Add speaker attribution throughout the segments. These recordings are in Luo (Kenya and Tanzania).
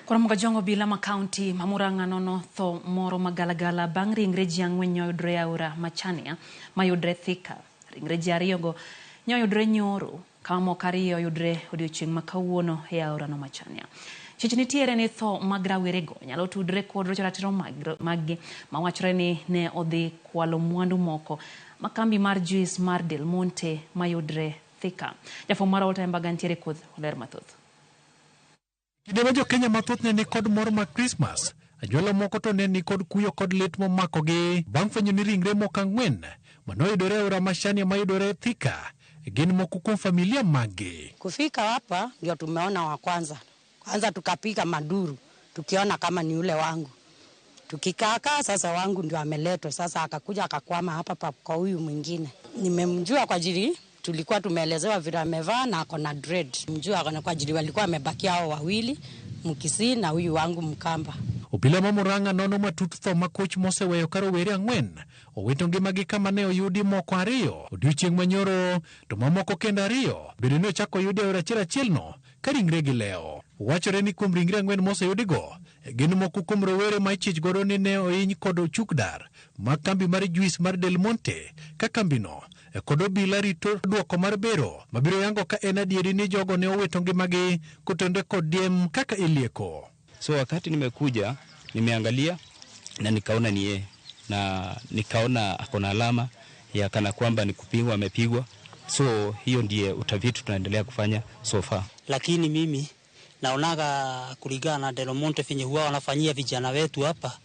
Speaker 1: Koro Mugajong obila ma kaunti ma Murang'a nono tho moro magalagala bang' ringre ji ang'wen nyoyudre e aora Machania mayudre Thika. Ringre ji ariyogo nyoyudre nyoro kama moko ariyo oyudre odiochieng' ma kawuono e aorano Machania. Chich nitiere ni tho mag rawerego nyalo tudre kod rocho ratiro maggi mawachore ni ne odhi kwalo mwandu moko ma kambi mar juice mar Del Monte mayudre Thika. Jafwambo marwa Walter Nyambaga nitiere kod ler mathoth.
Speaker 2: Kinde ma jo-Kenya mathoth ne nikod mor mag Krismas, anyuola moko to ne nikod kuyo kod lit momakogi bang' fwenyo ni ringre moko ang'wen mane oyudore e aora Machania mayudore Thika gin moko kuom familia maggi.
Speaker 3: Kufika hapa ndio tumeona wa kwanza, kwanza tukapiga maduru tukiona kama ni ule wangu, tukikaakaa sasa wangu ndio ameletwa sasa, akakuja akakwama hapa pa kwa huyu mwingine. Nimemjua kwa ajili tulikuwa tumeelezewa vile amevaa na ako na dread, mjua kwa ajili walikuwa wamebakia hao wawili, Mkisii na huyu wangu Mkamba.
Speaker 2: Obila ma Murang'a nono matut tho ma koch moseweyo ka rowere ang'wen owito ngimagi kama ne oyudi moko ariyo odiochieng' manyoro to mamoko kendo ariyo bende ne ochak oyudi e aora achiel achielno ka ringregi lewo. Wachore ni kuom ringre ang'wen moseyudigo, gin moko kuom rowere ma ichich godo ni ne ohiny kod ochuk dar mag kambi mar juis mar Del Monte ka kambino kod obila rito duoko mar bero mabiro yango ka en adieri ni jogo ne owito ngimagi kotenore kod diem kaka ilieko.
Speaker 4: So wakati nimekuja nimeangalia na nikaona ni yeye na nikaona ako na alama ya kana kwamba ni kupigwa amepigwa. So hiyo ndiye utafiti tunaendelea kufanya so far.
Speaker 5: Lakini mimi naonaga kulingana na Del Monte venye huwa wanafanyia vijana wetu hapa,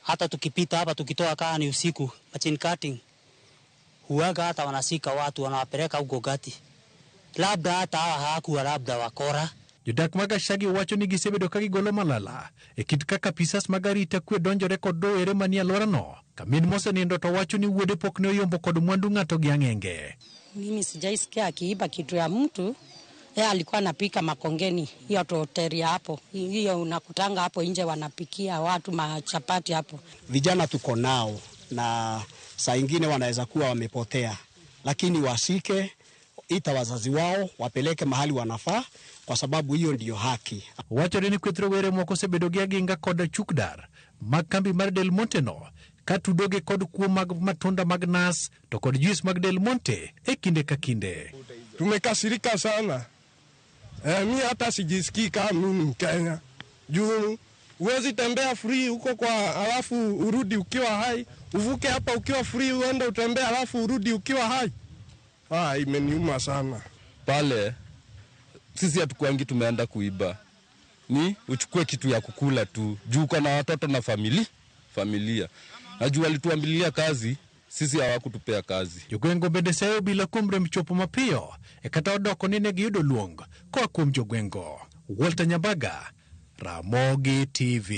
Speaker 5: hata tukipita hapa tukitoa kaa ni usiku machine cutting, huwaga hata wanashika watu wanawapeleka huko gati, labda hata hawa hawakuwa labda wakora.
Speaker 2: Jodak mag Gachagi wacho ni gisebedo ka gigolo malala e kit kaka apisas mag arita kwe donjore kod rowere manie alworano. Ka min mosenindo to wacho ni wuode pok ne oyombo kod mwandu ng'ato gi ang'enge.
Speaker 3: Mimi sijaisikia akiiba kitu ya mtu. Yeye alikuwa anapika Makongeni, hiyo tu hoteli hapo, hiyo unakutanga hapo nje wanapikia watu machapati hapo.
Speaker 6: Vijana tuko nao na saa ingine wanaweza kuwa wamepotea, lakini wasike ita wazazi wao wapeleke mahali wanafaa, kwa sababu hiyo ndiyo haki.
Speaker 2: Wachore ni kweth rowere moko osebedo gi aginga kod chukdar mag kambi mar Del Monte no ka tudogi kod kuo mag matunda mag nas to kod juis mag Del Monte e kinde ka kinde.
Speaker 7: Tumekasirika sana. Mi hata sijisikii kama mimi Mkenya. Juu huwezi tembea free huko kwa alafu urudi ukiwa hai, uvuke hapa ukiwa free uende utembee alafu urudi ukiwa hai. Imeniuma sana.
Speaker 8: Pale sisi hatukuangi tumeenda kuiba. Ni uchukue kitu ya kukula tu. Juu uko na watoto na familia. Na juu walituambilia kazi, sisi hawakutupea kazi.
Speaker 2: Jogwengo bende seyo obila kuom rem chopo mapiyo e kata odoko ni ne giyudo luong koa kuom jogwengo. Walter Nyambaga, Ramogi TV.